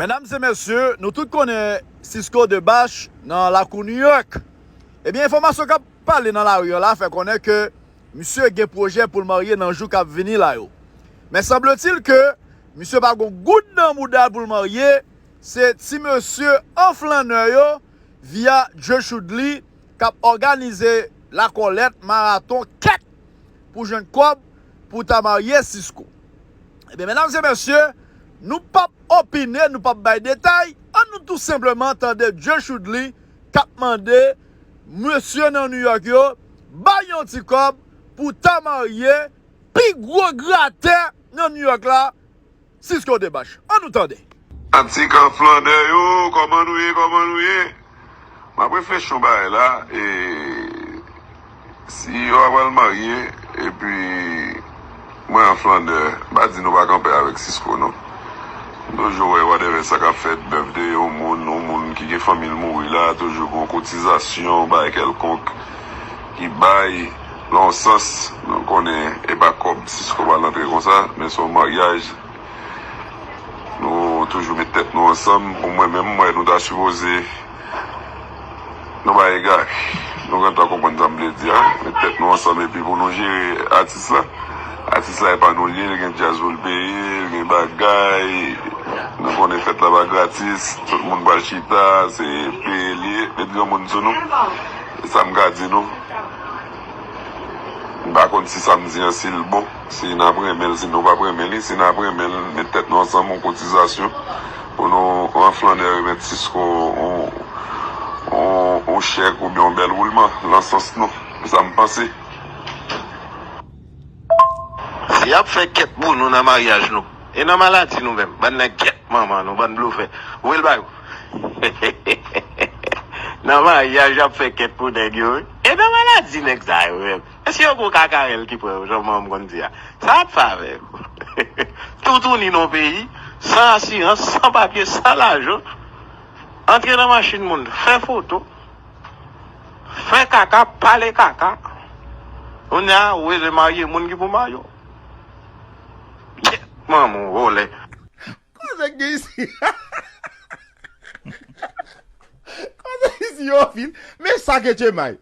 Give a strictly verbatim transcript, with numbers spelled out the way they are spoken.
Medam e mesye, nou tout konnen Cisco Debache nan lakou New York. Ebyen, enfòmasyon k ap pale nan lari an la fè konnen ke misye gen pwojè pou l marye nan jou k ap vini la yo. Men sanbletil ke misye pa gon goud nan mouda l pou l marye, se ti mesye an flannè yo, via Dje Choudly, k ap òganize lakòlèt, maraton, kèt pou jwenn kòb pou ta marye Cisco. Ebyen, medam e mesye, nou p ap opine, nou p ap bay detay, ann nou tou senpleman tande Dje Choudly k ap mande mesye nan New York yo bay yon ti kòb pou ta marye pi gwo gratè nan New York la, Cisco Debache. Ann nou tande. Atik an flannè yo, kòman nou ye, kòman nou ye? M ap reflechi yon bagay la, e si yo apral marye, epi mwen an flannè, m pa di nou pa kanpe avèk Cisco non. M toujou wè whatever sa k ap fèt, birthday yon moun, yon moun ki gen fanmi l mouri la, toujou gen yon kotizasyon, bagay kèlkonk ki bay nan yon sans, nou konnen e pa kòb Cisco pral antre konsa, men se yon maryaj. Nou toujou met tèt nou ansanm. Pou mwen menm, m wè nou ta sipoze, nou pa egare. Nou gentan konprann sa m vle di a. Met tèt nou ansanm epi pou nou jere atis la. Atis la e pa nou l ye, li gen djaz pou l peye, li gen bagay. Nou konnen fèt la pa gratis, tout moun pral chita, se peye l ye, met granmoun sou nou. E sa m ka di nou. M pa konn si sa m di an si l bon, si n ap renmen l, si nou p ap renmen li, si n ap renmen l, met tèt nou ansanm, yon kotizasyon, pou nou an flannè remèt Cisco yon, yon, yon chèk oubyen yon bèl woulman, nan sans nou. Se sa m panse. Si y ap fè kèt pou nou nan maryaj nou, e nan maladi nou menm, bann nèg kèt manman nou, bann blofè. Voye l ba yo. Nan maryaj y ap fè kèt pou nèg yo, wi. E nan maladi nèg sa yo menm. Èske yo gon kakarèl ki pran yo, jan manman m konn di a? Sa y ap fè avè yo? Toutouni nan yon peyi, san asirans, san papye, san lajan. Antre nan machin moun, fè foto, fè kaka, pale kaka. Kounye a, ou bezwen marye moun ki pou marye w. Manman w, vòlè. Koze k gen isi? Koze isi yo fin. Men sa ke tchemay.